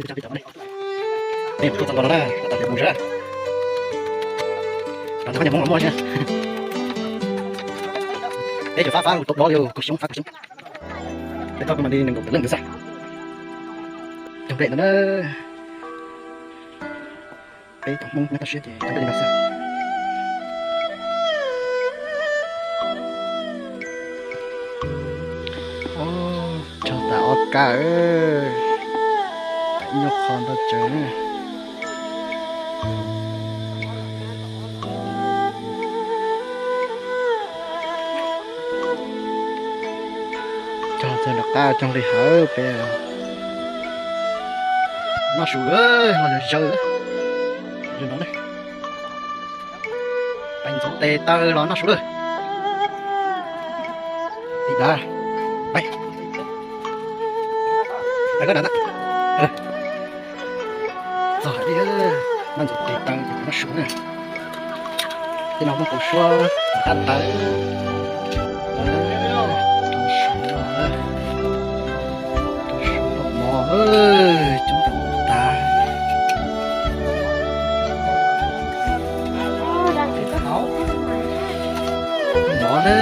Peb tuaj txog nkaus no na, tab tom yuav mus zov na. Cov Hmoob los muaj thiab. Peb cov fab fab tus dob yog kua xyoob fab kua xyoob. Peb tau kuj mam li nees nkaum tawm leej ntawd xwb. Cog nplej ntawd na. Peb cov Hmoob nyob toj siab ces cog nplej li no xwb. Cog tas ob kab, ib nyuag qho ntau tsawv. Cog txog nram qab cog li hawv peb. Noj su los yog zaws. Zaws no ne. Peem ntxoov tes taw los noj su lawm. Tim dav. Peem. Peem koj dav ntag. Txog li, noj ntxoov tes taw ces noj su na. Tej no muaj kaus suab qab taw. Su no, su noj mov, coob tas. Mov na.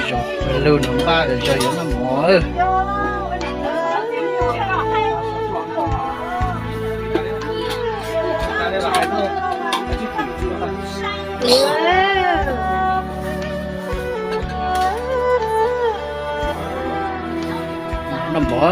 Zaum lug no npaj zaws yuav noj mov. Noj mov.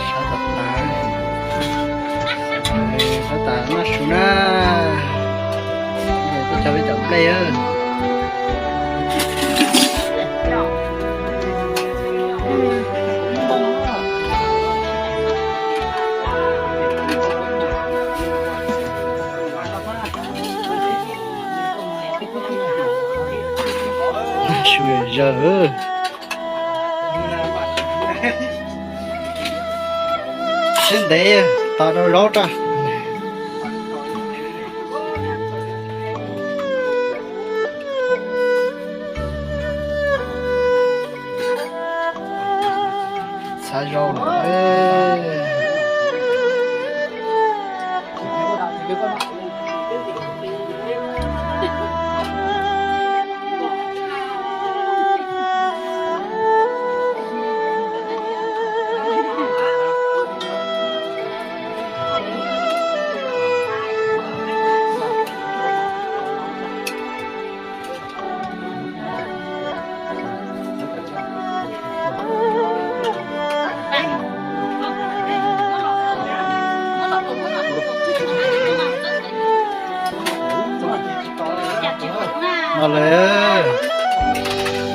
Sab tas, sab tas noj su na. Tuaj cog peb cov nplej. Su zaws. Sib ntev tos rau zaub rau. Txhab zaub lawm. No lawm,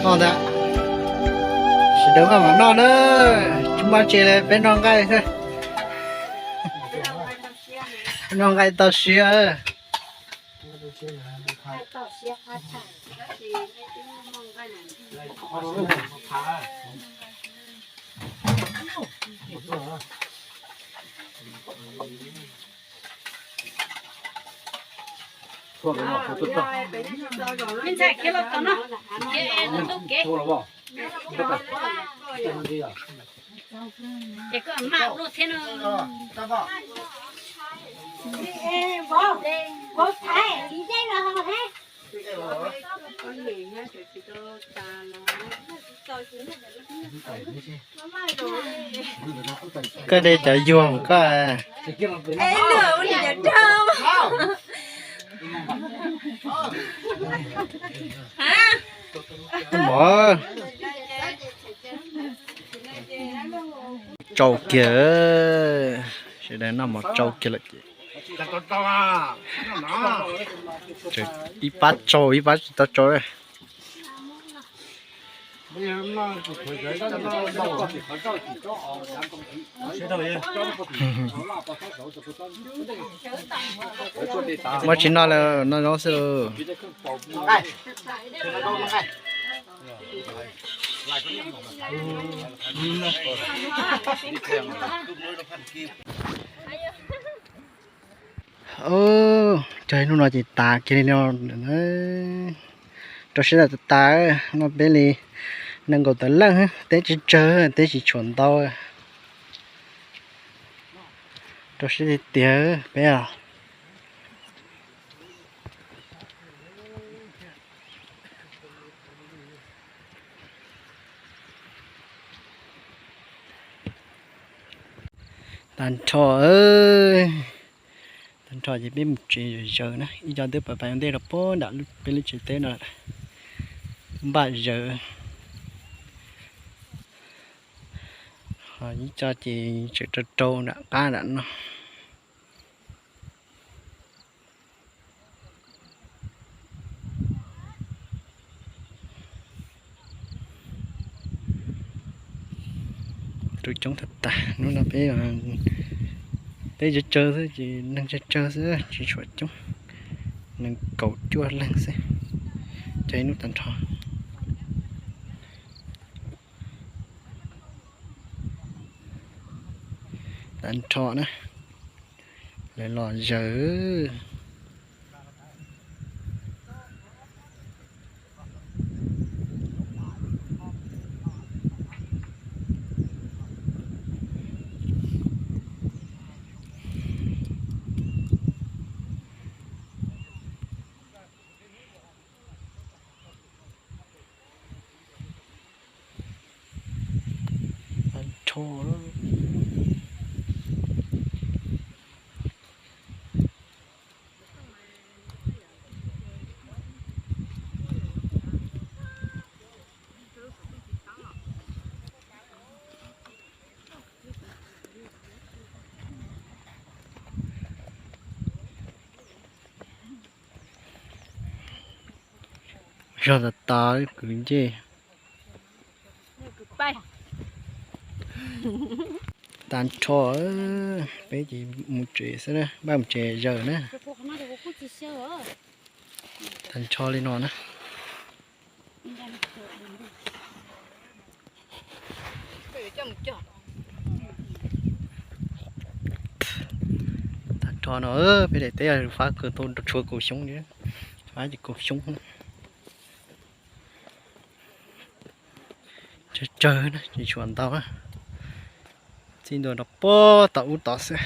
no ntag. Sawv daws noj mas noj na, tsis muaj tsi li, peb noj nqaij xwb. Noj nqaij tau siab. Koj de cov yuag koj. Mov tsau kiag, sawv daws noj mov tsau kiag lawm ces ib pab tsau ib pab tsis tau tsau. Muab tsis noj lawm, noj zaub xwb lauj. Cog ib hnub no ces tas kiag li no. Rau siab tas tas, noj peb li nees nkaum tawm leej, teb tsawg tsawg, teb tsis tshuav ntau. Rau siab tiag tiag peb os. Tag nrho, tag nrho ces peb mus tsev zaws na, ib co twb pais ua ntej rau puag nram peb lub tsev teb no lawm. Npaj zaws. Ho ib co ces tseem rau rau nram qab nram no. Tus coob tag tag, hnub no peb teb tsawg tsawg xwb ces neeg tsawg tsawg xwb tsis tshua coob, nees nkaum cuaj leeg xwb. Cog ib hnub tag nrho. Tag nrho na, lawv los zaws. Zog tas tas kwv ncej. Tag nrho, peb ces mus tsev xwb na, npaj mus tsev zaws na. Tag nrho li no na. Tag nrho no peb daim teb fab kawg, tau tshuav kaum xyoob li, fab ces kaum xyoob. Tsawg tsawg na, tsis tshua ntau na. Txij ntua rau puag tom ub tod xwb.